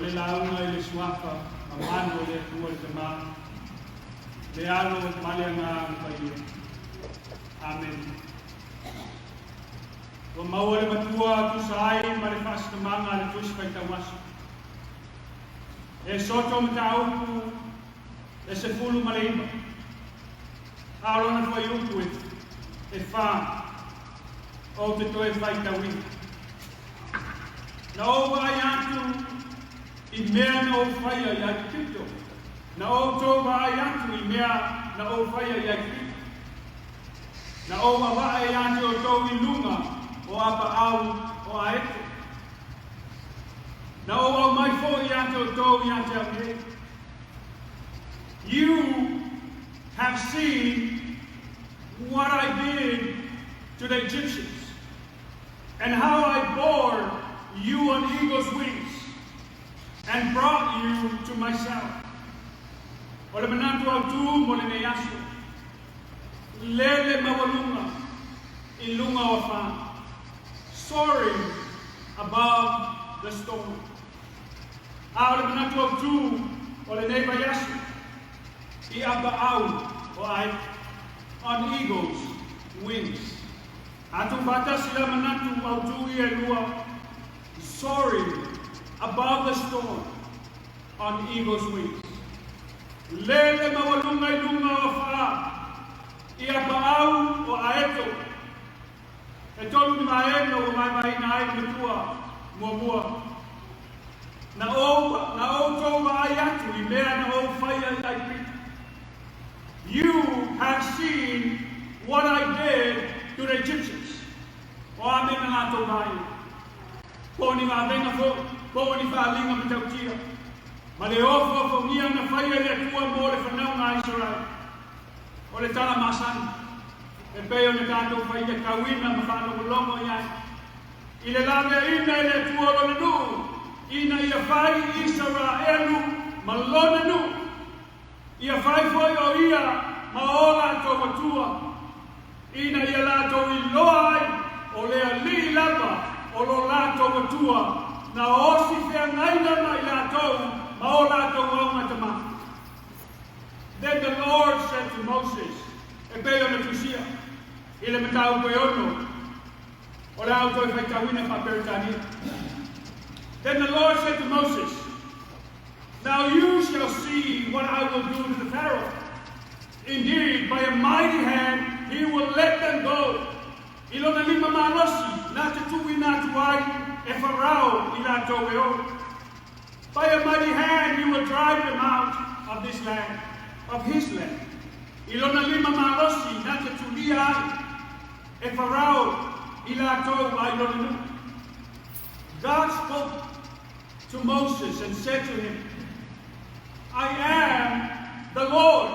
O le lauga i le Suafa mamanu o le Atua le Tamā, le Alo ma le Agaga Paia. Amene. Ua maua le matua tusa ai ma le faasinamaga a le Tusi Faitau Aso. E soto mataupu e 19, a o lona fuaiupu e 4 ou te toe faitauina. Na ou vaai atu i mea na ou faia i Aikupito, na outou vaai atu i mea na ou faia i Aikupito. Na ou avaa ia te outou i luga o apaau o Aeto. Na ou aumai foi ia te outou ia te au nei. You have seen what I did to the Egyptians, and how I bore you on eagle's wings and brought you to myself. O le manatu autū mo lenei aso, lele maualuga i luga o afa, soaring above the storm. A o le manatu autū o lenei vaiaso, i apaau o Aeto, on eagle's wings. A tuufaatasi la manatu autū ia e lua, soaring above the storm on eagle's wings. Lele maualuga i luga o afa, i apaau o Aeto. E tolu ni vaega ua vaevaeina ai le matua muamua. Na outou vaai atu i mea na ou faia i Aikupito. You have seen what I did to the Egyptians. O a mea na latou vaai? Po o ni vavega foi, po o ni faaaliga matautia. Ma le ofoofogia na faia e le Atua mo le fanauga a Isaraele. O le tala masani, e pei ona tatou faitauina ma faalogologo i ai. I le laveaiina e le Atua o lona nuu, ina ia fai Isaraelu ma lona nuu. Ia fai foi o ia ma o latou Atua, ina ia latou iloa ai o le Alii lava o lo latou Atua na osi feagaiga ma i latou ma o latou augatama. Then the Lord said to Moses, e pei ona tusia i le mataupu e 6 o le a ou toe faitauina faa-Peretania. Then the Lord said to Moses, "Now you shall see what I will do to the Pharaoh. Indeed, by a mighty hand he will let them go. I lona lima malosi, na te tuuina atu ai e Farao i latou e o. By a mighty hand he will drive them out of this land, of his land. I lona lima malosi na te tulia ai e Farao i latou ai lona nuu." God spoke to Moses and said to him, "I am the Lord.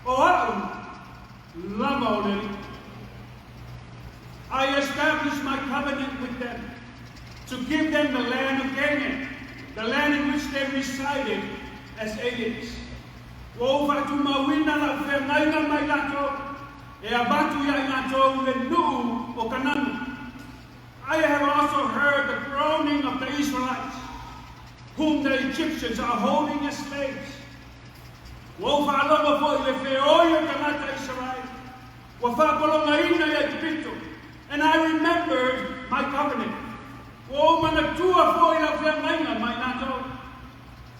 O a'u lava o le Alii. I established my covenant with them to give them the land of Canaan, the land in which they resided as aliens. Ua ou faatumauina lau feagaiga ma i latou e avatu ia i latou le nuu o Kanana. I have also heard the groaning of the Israelites, whom the Egyptians are holding as slaves. Ua ou faalogo foi i le feoi o tagata Isaraele, ua faapologaina i Aikupito. And I remembered my covenant. Ua ou manatua foi lau feagaiga ma i latou.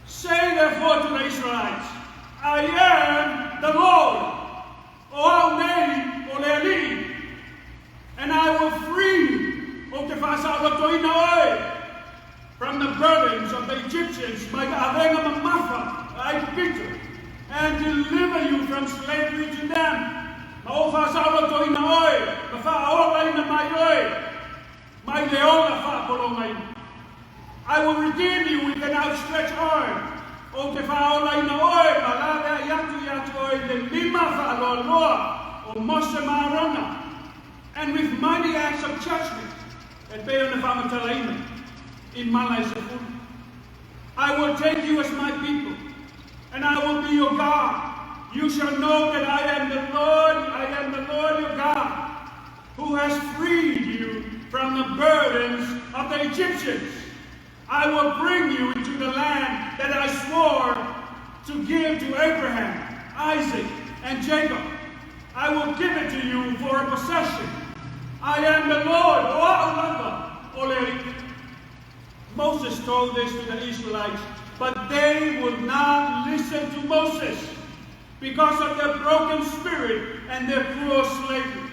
Say therefore to the Israelites, 'I am the Lord. O au nei o le Alii. And I will free you, ou te faasaolotoina oe, from the burdens of the Egyptians, mai avega mamafa a Aikupito, and deliver you from slavery to them. Ma ou faasaolotoina oe, ma faaolaina mai oe, mai le ola faapologaina. I will redeem you with an outstretched arm. Ou te faaolaina oe, ma laveai atu ia te oe le lima faaloaloa o Mose ma Arona, and with mighty acts of judgment, e pei ona faamatalaina i mala e 10. I will take you as my people, and I will be your God. You shall know that I am the Lord, I am the Lord your God, who has freed you from the burdens of the Egyptians. I will bring you into the land that I swore to give to Abraham, Isaac, and Jacob. I will give it to you for a possession. I am the Lord, o a'u lava o le Alii. Moses told this to the Israelites, but they would not listen to Moses because of their broken spirit and their cruel slavery.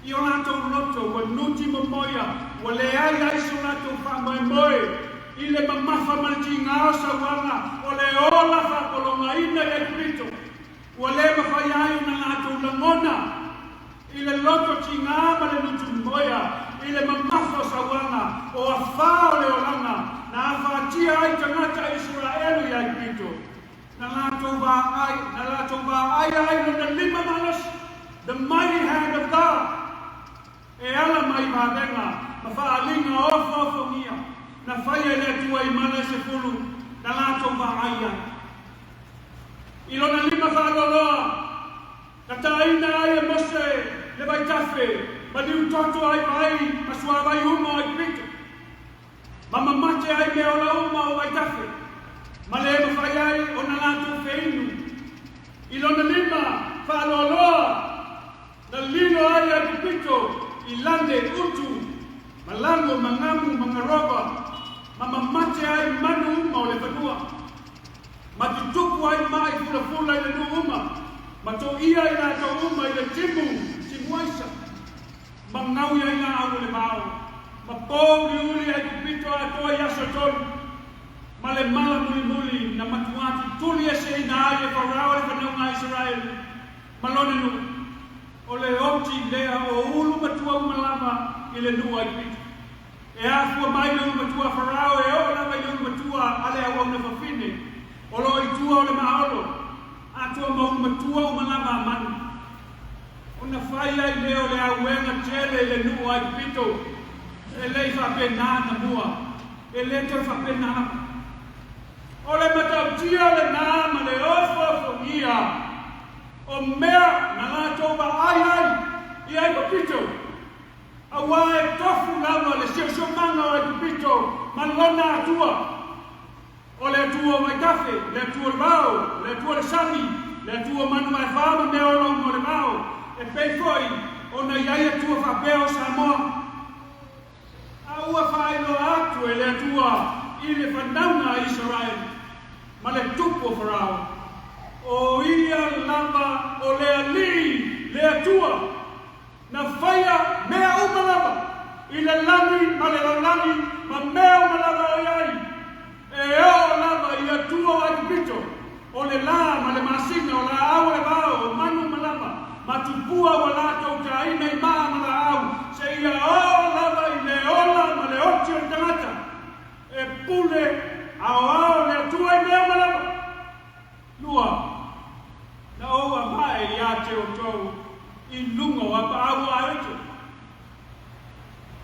I o latou loto ua nuti momoia, ua leai ai so latou faamoemoe i le mamafa ma le tigā o sauaga o le ola faapologaina i Aikupito. Ua le mafai ai ona latou lagona i le loto tigā ma le nuti momoia i le mamafa o sauaga o afā o le olaga na afatia ai tagata Isaraelu i Aikupito. Na latou vaai, na latou vaaia ai lona lima malosi, the mighty hand of God, e ala mai i vavega ma faaaliga ofoofogia na faia e le Atua i mala e 10 na latou vaai ai. I lona lima faaloaloa, na taina ai e Mose le vaitafe ma liutoto ai vai ma suavai uma o Aikupito. Ma mamate ai mea ola uma o vaitafe, ma le mafai ai ona latou feinu. I lona lima faaloaloa, na lilo ai Aikupito i lane utu, ma lago ma gamu ma garova, ma mamate ai manu uma o le fanua. Ma tutupu ai ma'i fulafula i le nuu uma, ma to'ia i latou uma i le timu timuaisa. Ma gaui ai laau o le vao, ma pouliuli Aikupito atoa i aso e tolu, ma le mala mulimuli na matuā tutuli eseina ai e Farao le fanauga a Isaraelu ma lona nuu, o le oti lea o ulu matua uma lava i le nuu o Aikupito. E afua mai le ulu matua a Farao e oo lava i le ulu matua a le auauna fafine o lo o i tua o le maaolo, atoa ma ulu matua uma lava a manu. Ona fai ai lea o le auega tele i le nuu o Aikupito, e le i faapena na mua, e le toe faapena lava. O le matautia lenā ma le ofoofogia o mea na latou vaai ai i Aikupito, auā e tofu lava le siosiomaga o Aikupito ma lona Atua. O le Atua o vaitafe, le Atua o le vao, o le Atua o le sami, le Atua o manu aefā ma mea ola uma o le vao, e pei foi ona i ai Atua faapea o Samoa. A ua faailoa atu e le Atua i le fanauga a Isaraelu ma le tupu o Farao, o ia lava o le Alii le Atua na faia mea uma lava i le lagi ma le lalolagi ma mea uma lava o i ai, e oo lava i Atua o Aikupito, o le lā ma le masina, o laau o le vao, o manu uma lava, ma tupua ua latou taina i maa ma laau, seia oo lava i le ola ma le oti o le tagata, e pule aoao le Atua i mea uma lava. Lua, na ou avae iā te outou i luga o apaau o Aeto.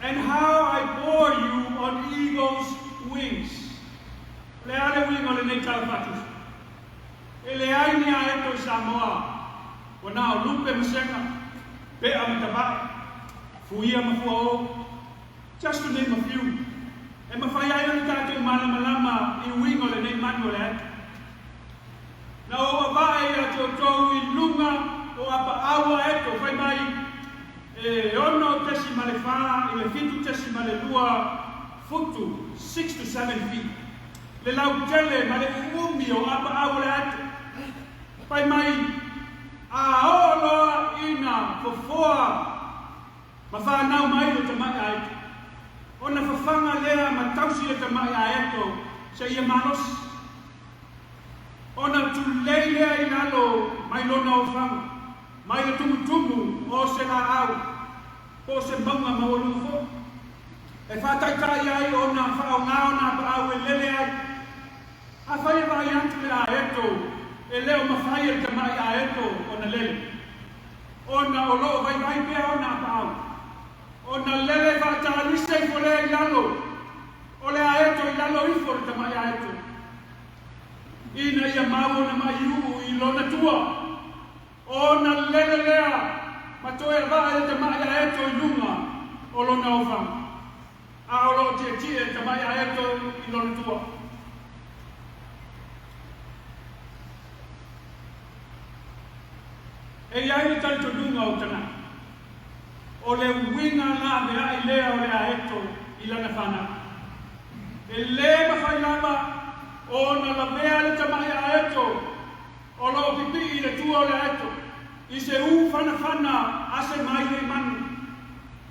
And how I bore you on eagle's wings. O le a le uiga o lenei tala faatusa? E leai ni aeto i Samoa, ua na o lupe ma sega, pe'a ma tavae, fuia ma fuaō, just to name a few. E mafai ai ona tatou malamalama i uiga o lenei manu o le aeto. Na ou avae iā te outou i luga o apaau a Eto, fai mai, e 6.4 i le 7.2 futu, 6 to 7 feet, le lautele ma le uumi o apaau o le aeto. Fai mai, a oo loa ina fofoa ma fanau mai le tama'i aeto, ona fafaga lea ma tausi le tama'i aeto seia malosi. Ona tulei lea i lalo mai lona ofaga, mai le tumutumu o se laau, po o se mauga maualuga foi. E faataitai ai ona faaaogā ona apaau e lele ai. Afai e vaai atu le aeto e le o mafai e le tama'i aeto ona lele, ona o lo o vaivai pea ona apaau, ona lele faatalise ifo lea i lalo o le aeto i lalo ifo o le tama'i aeto, ina ia mau ona maiu'u i lona tua, ona lele lea ma toe avae le tama'i aeto i luga o lona ofaga. A o lo o tietie tamai aeto i lona tua. E i ai le talitonuga o tagata, o le uiga laveai lea o le aeto i lana fanau. E lē mafai lava ona lavea le tamai aeto o lo o pipii i le tua o le aeto i se ū fanafana a se mailei manu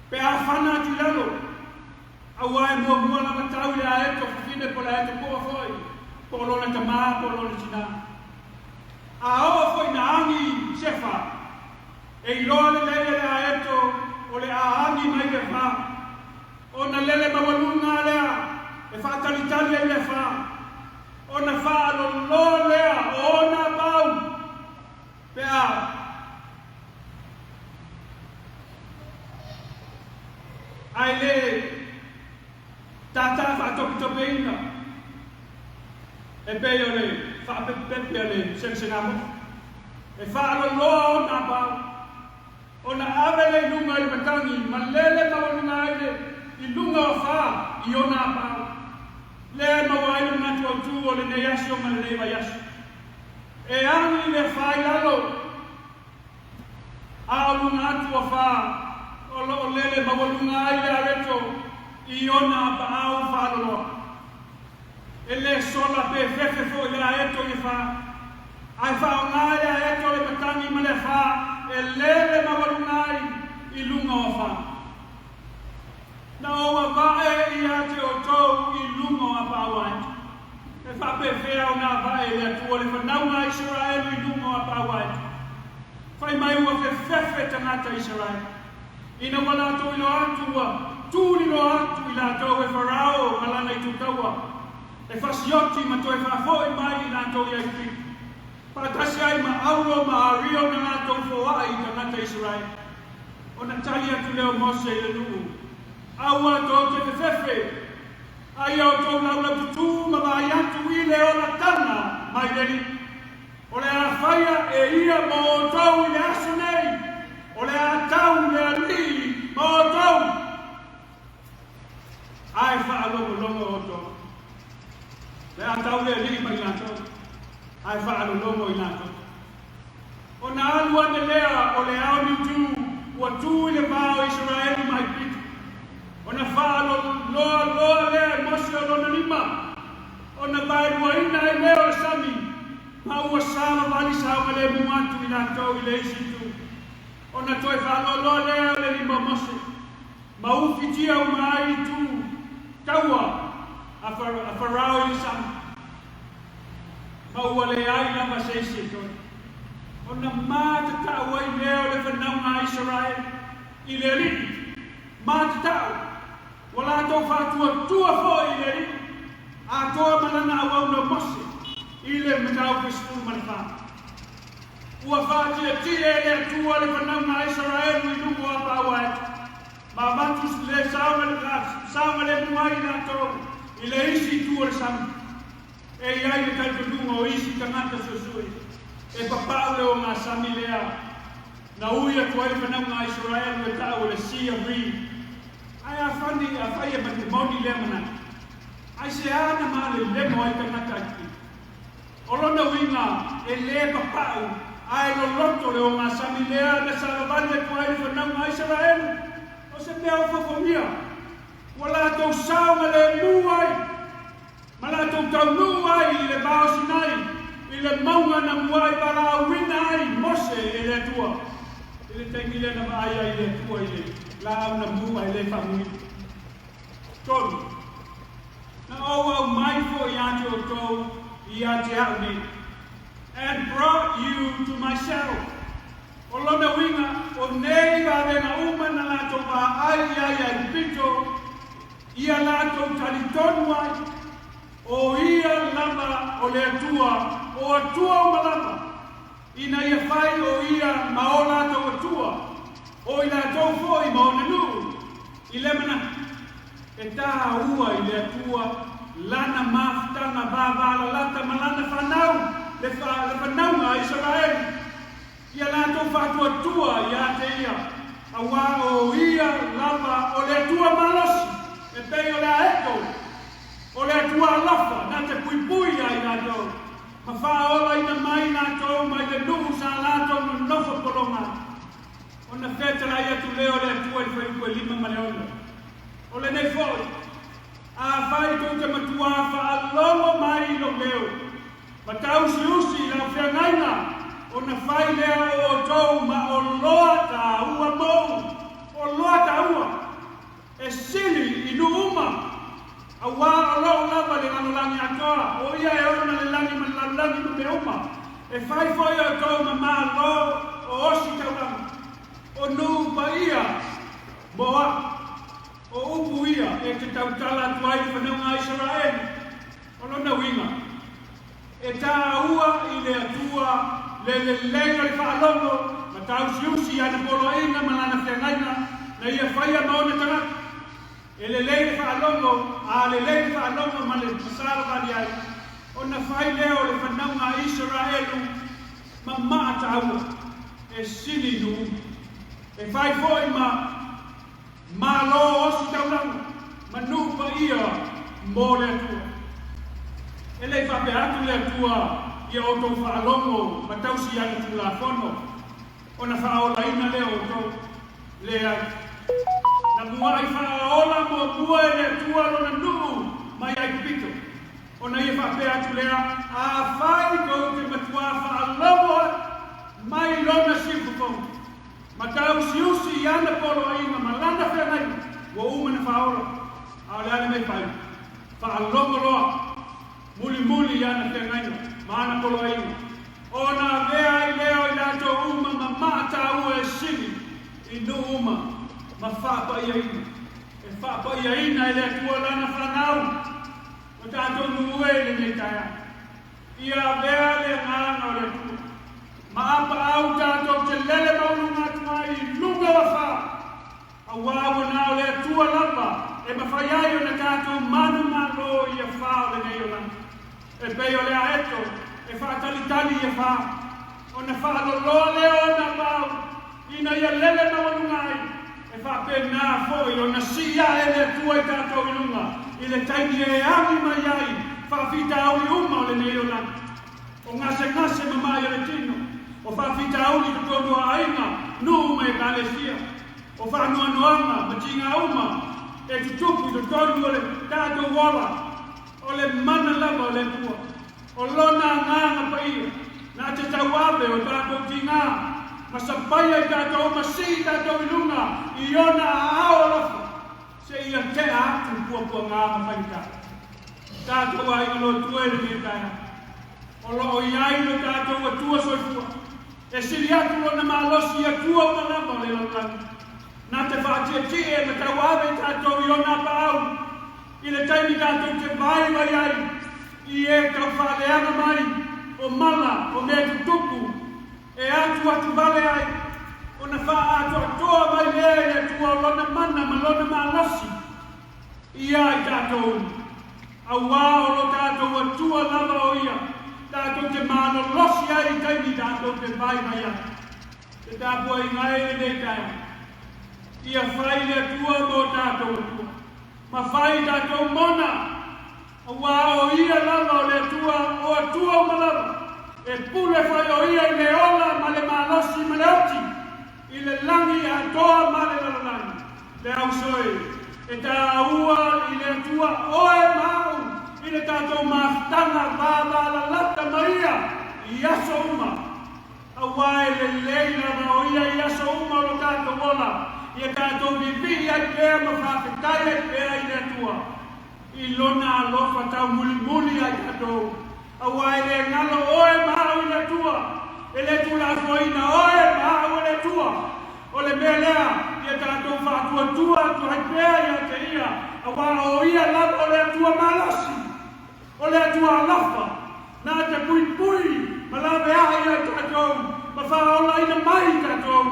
pe a fana atu i lalo, auā e muamua lava tau i le aeto fafine po o le aeto poa foi, po o lona tamā po o lona tinā. A oo foi ina agi se fā, e iloa lelei e le aeto o le a agi mai le fā, ona lele maualuga lea e faatalitali ai le fā, ona faaloloa lea o ona apau pe a ae le tātā faatopetopeina e pei o le faapepepepe a le segasegamotu. E faaloloa ona apau, ona ave lea i luga i le matagi ma lele maualuga ai le i luga o fā i ona apau. Lea e maua ai le manatu autū o lenei aso ma lenei vaiaso. E agi le fā i lalo, a o luga atu o fā o lo o lele maualuga ai le areto i ona apaau faaloloa. E lē sola pe fefe foi le aeto i le fā, ae faaaoga e le aeto le matagi ma le fā e lele maualuga ai i luga o fā. Na ou avae ia te outou i luga o apaau aeto. E faapefea ona avae e le Atua le fanauga a Isaraelu i luga o apaau aeto? Fai mai ua fefefe tagata Isaraelu, ina ua latou iloa atu ua tuliloa atu i latou e Farao ma lana itutaua, e fasioti ma toe faafoi mai i latou i Aikupito, faatasi ai ma Auro ma Ario na latou foai i tagata Isaraelu. Ona tali atu lea o Mose i le nuu, Aua tou te fefefe, a ia outou laulaututū ma vaai atu i le olataga mai le Alii. O le a faia e ia mo outou i le aso nei, o le a tau le Alii ma outou. Ae faalogologo outou. Le a tau le Alii ma i latou, ae faalologo i latou. Ona alu ane lea o le ao niutū ua tū i le va o Isaraelu ma Aipito. Ona faaloloa loa lea e Mose o lona lima, ona vaeluaina ai lea o le sami, ma ua savavali saogalemu atu i latou i le isi itu. Ona toe faaloloa lea o le lima o Mose, ma ufitia uma ai itu taua a Farao i le sami. Ma ua leai lava se isi e toe. Ona matatau ai lea o le fanauga a Isaraelu i le Alii, matatau, ua latou faatuatua foi i le Alii, atoa ma lana auauna o Mose i le mataupu e 14. Ua faatietie e le Atua le fanauga a Isaraelu i luga o apaau aeto, ma avatu le saogalemu ai i latou i le isi itu o le sami. E i ai le talitonuga o isi tagata suesue e papau le ogasami lea na ui atu ai le fanauga a Isaraelu e ta'u e le Sea of Reed. Ae afani afai e moni lea manatu, aisea na malelemo ai tagata Aikupito? O lona uiga e lē papa'u ae loloto le ogasami lea na savavali atu ai le fanauga a Isaraelu, o se mea ofofogia ua latou saogalemu ai ma latou taunuu ai i le va o Sinai, i le mauga na muai valaauina ai Mose e le Atua, i le taimi lea na vaai ai le Atua i le laau na mu ae le faamuina. 3. Na ou aumai foi ia te outou ia te au nei, and brought you to myself. O lona uiga, o nei vavega uma na latou vaai i ai i Aikupito, ia latou talitonu ai, o ia lava o le Atua, o Atua uma lava, ina ia fai o ia ma o latou Atua, o i latou foi ma ona nuu, i le manatu, e tāua i le Atua lana mafutaga vavalalata ma lana fanau, le fanauga a Isaraelu, ia latou faatuatua ia te ia, auā o ia lava o le Atua malosi. E pei o le aeto o le Atua alofa na te puipui iā i latou, ma faaolaina mai latou mai le nuu sa latou nonofo pologa ai. Ona fetalai atu lea o le Atua i le fuaiupu e 56, O lenei foi, afai tou te matuā faalogo mai i lou leo, ma tausiusi i lau feagaiga, ona fai lea o outou ma oloa taua mou, oloa taua, e sili i nuu uma, auā o lou lava le lalolagi atoa, o ia e ona le lagi ma le lalolagi ma mea uma, e fai foi outou ma malo o ositaulaga, o nuu paia mo a'u. O upu ia e te tautala atu ai i le fanauga a Isaraelu. O lona uiga, e tāua i le Atua le lelei o le faalogo ma tāusiusi i ana poloaiga ma lana feagaiga na ia faia ma ona tagata. E lelei le faalogo, a lelei le faalogo ma le masalavali ai, ona fai lea o le fanauga a Isaraelu ma maa taua, e sili i nuu uma. E fai foi ma Malo ositaulaga ma nuu paia mo le Atua. E le i faapea atu le Atua ia outou faalogo ma tausi i ana Tulafono, ona faaolaina lea o outou. Leai. Na mua'i faaola muamua e le Atua lona nuu mai Aikupito, ona ia faapea atu lea, Afai tou te matuā faalogo atu mai lona siufofoga, Ma tausiusi i ana poloaiga ma lana feagaiga, ua uma na faaola. A o le a le mea i fai? Faalogo loa, mulimuli i ana feagaiga ma ana poloaiga, ona avea ai lea o i latou uma ma maa taua e sili i nuu uma ma faapaiaina. E faapaiaina e le Atua lana fanau, o tatou nuu e i lenei taeao. Ia avea le agaga o le Atua ma apaau tatou te lele maualuga atu ai i luga o afa, auā ua na o le Atua lava e mafai ai ona tatou manumalo i afa o lenei olaga. E pei o le aeto e faatalitali i afa, ona faaloloa lea o ona apaau ina ia lele maualuga ai, e faapena foi ona sii ae le Atua i tatou i luga i le taimi e agi mai ai faafitauli uma o lenei olaga. O gasegase ma maʻi o le tino, o faafitauli i totonu o aiga, nuu ma ekalesia, o faanoanoaga ma tiga uma e tutupu i totonu o le tatou ola, o le mana lava o le Atua, o Lona Agaga Paia, na te tauave o tatou tiga ma sapaia i tatou ma sii tatou i luga i Ona aao alofa, seia tea atu puapuaga ma faigata. Tatou aiga lotua i lenei taeao, o lo o i ai lo tatou Atua soifua, e sili atu Lona malosi i Atua uma lava o le lalolagi, na te faatietie ma tauave i tatou i Ona apaau, I le taimi tatou te vaivai ai i e tau faaleaga mai o mala o mea tutupu e atuatu vale ai, ona faaatoatoa mai lea e le Atua o Lona mana ma Lona malosi ia i tatou uma. Auā o lo tatou Atua lava o Ia tatou te malolosi ai i taimi tatou te vaivai ai. Te tapuaiga ai lenei taeao. Ia fai le Atua mo tatou Atua. Ma fai tatou mona, auā o Ia lava o le Atua o Atua uma lava, e pule foi o Ia i le ola ma le malosi ma le oti, i le lagi atoa ma le lalolagi. Le ausoe, e tāua i le Atua oe ma au i le tatou mafutaga vavalalata ma Ia i aso uma. Auā e lelei lava o ia i aso uma o lo tatou ola, ia tatou vivii ai pea ma faafetai ai pea i le Atua i Lona alofa taumulimuli ia i tatou. Auā e le galo oe ma au i le Atua, e le tuulafoaiina oe ma au e le Atua. O le mea lea, ia tatou faatuatua atu ai pea ia te Ia, auā o Ia lava o le Atua malosi. O le Atua alofa, na te puipui ma laveai ia i tatou, ma faaolaina mai i tatou,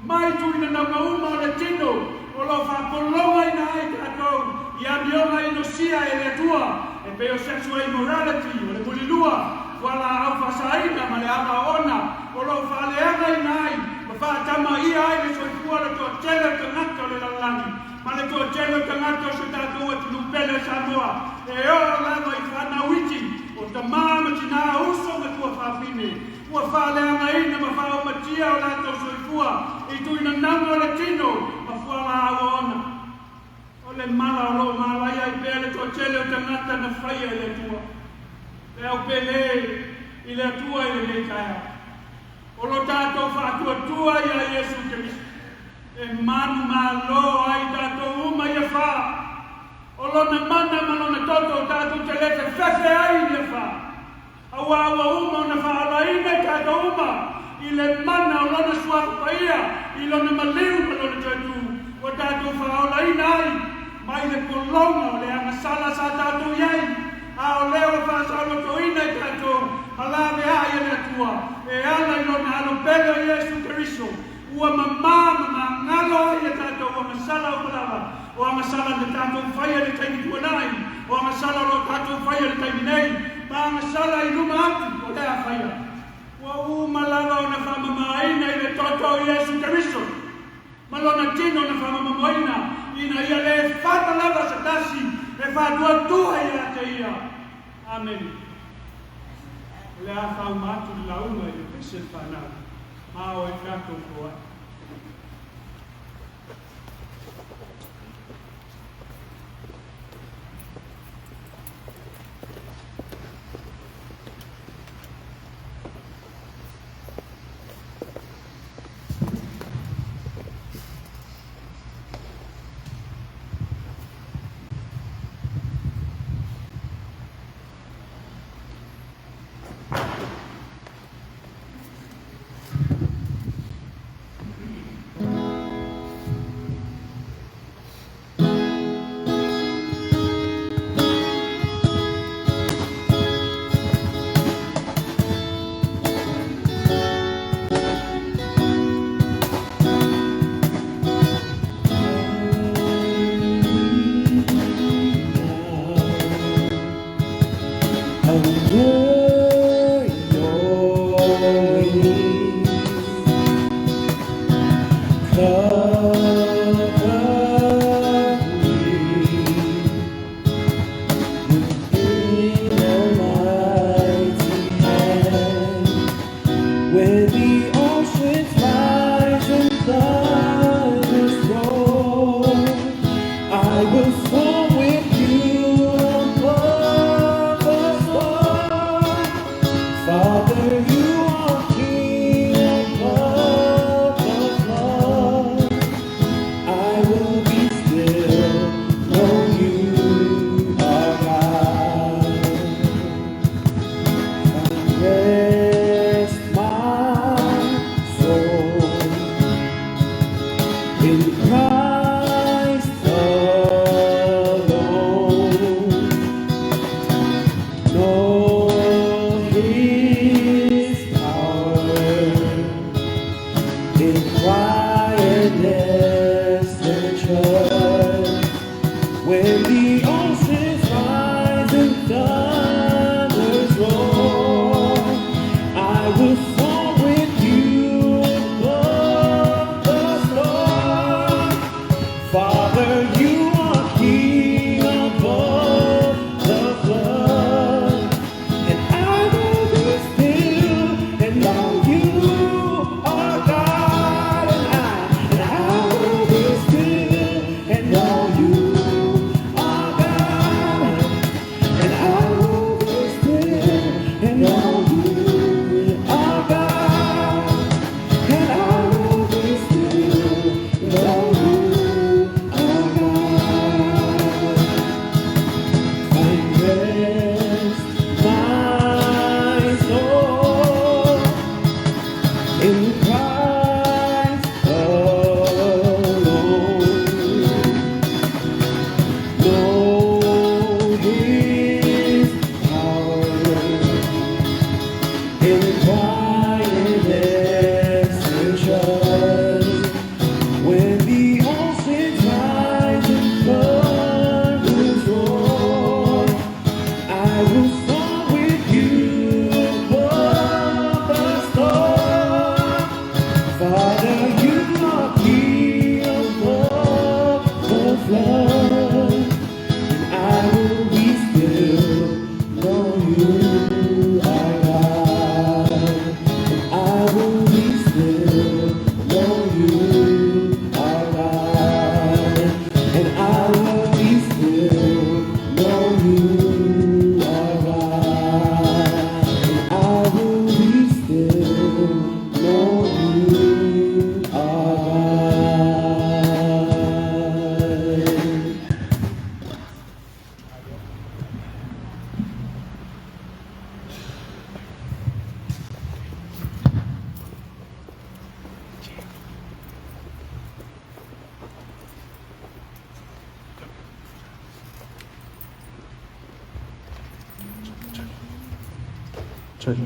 mai tuinanauga uma o le tino o lo o faapologaina ai tatou i amioga inosia e le Atua, e pei o sexual immorality, o le mulilua, fualaau faasaina ma le ava oona o lo o faaleagaina ai ma faatamaia ai le soifua o le toatele o tagata o le lalolagi. Ma le toatele o tagata o si o tatou atunuu pele o Samoa, e oo lava i fanau iti, o tamā ma tinā, uso ma tuafafine, ua faaleagaina ma faaomatia o latou soifua i tuinanaga o le tino ma fualaau oona. O le mala o lo o malaia ai pea le toatele o tagata na faia e le Atua. Le au pele i le Atua i lenei taeao. O lo tatou faatuatua iā Iesu Keriso, e manumalo ai tatou uma i afa. O Lona mana ma Lona toto tatou te le fefefe ai i afa. Auā ua uma ona faaolaina i tatou uma i le mana o Lona Suafa Paia, i Lona maliu ma Lona toe-tū, ua tatou faaolaina ai mai le pologa o le agasala sa tatou i ai, a o lea ua faasaolotoina i tatou ma laveai e le Atua e ala i Lona Alo pele o Iesu Keriso, ua mamā ma magalo ai a tatou agasala uma lava, o agasala na tatou faia i le taimi tuanai, o agasala o lo o tatou faia i le taimi nei, ma agasala i luma atu o le a faia. Ua uma lava ona faamamaina i le toto o Iesu Keriso ma Lona tino na faamamamoina, ina ia le fana lava se tasi e faatuatua ia te Ia. Amene. O le a faauma atu le lauga i le pese le fanau, ma o e tatou foai. Under your wings, cover me within your mighty hand. When the oceans rise and thunders roar, I will soar with you above the storm. Father, you are king above the flood. I will be still, know you are God. Rest my soul in Christ alone. Know His power in quietness and trust. When the oceans rise and thunders roar, I will soar with you above the storm. Father, you are king above the flood. And I will be still and know you are God. And I will be still and know you are God. Check.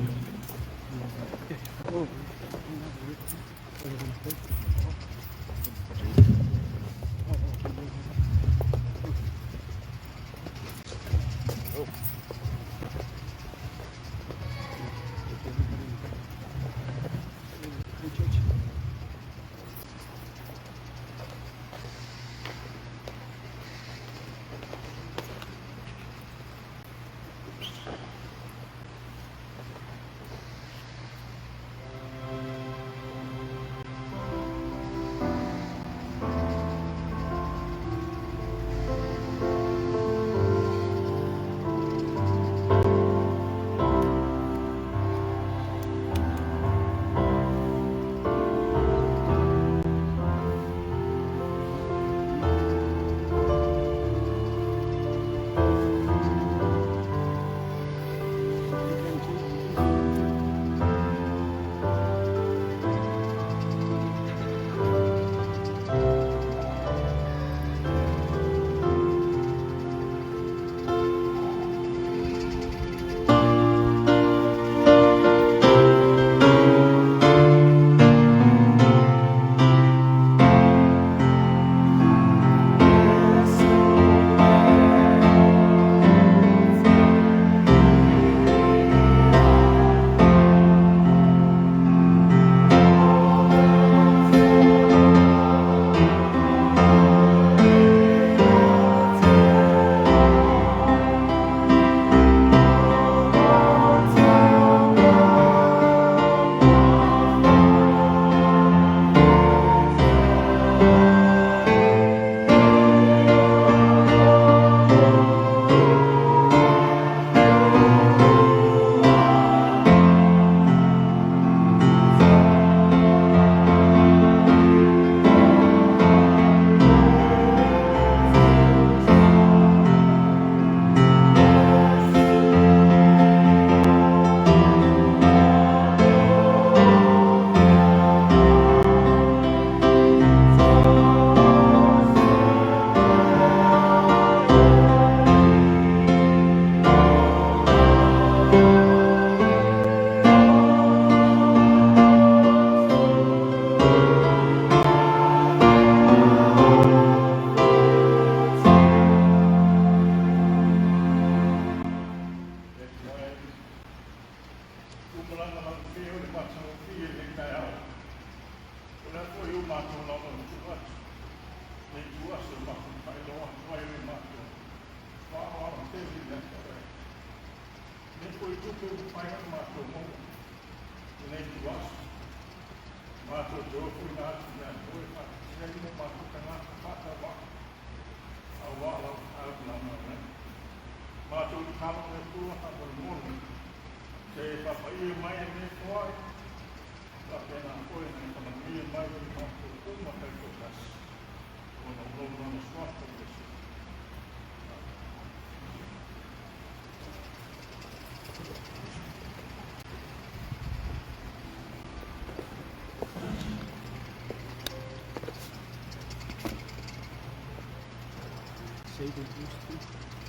Say the used to.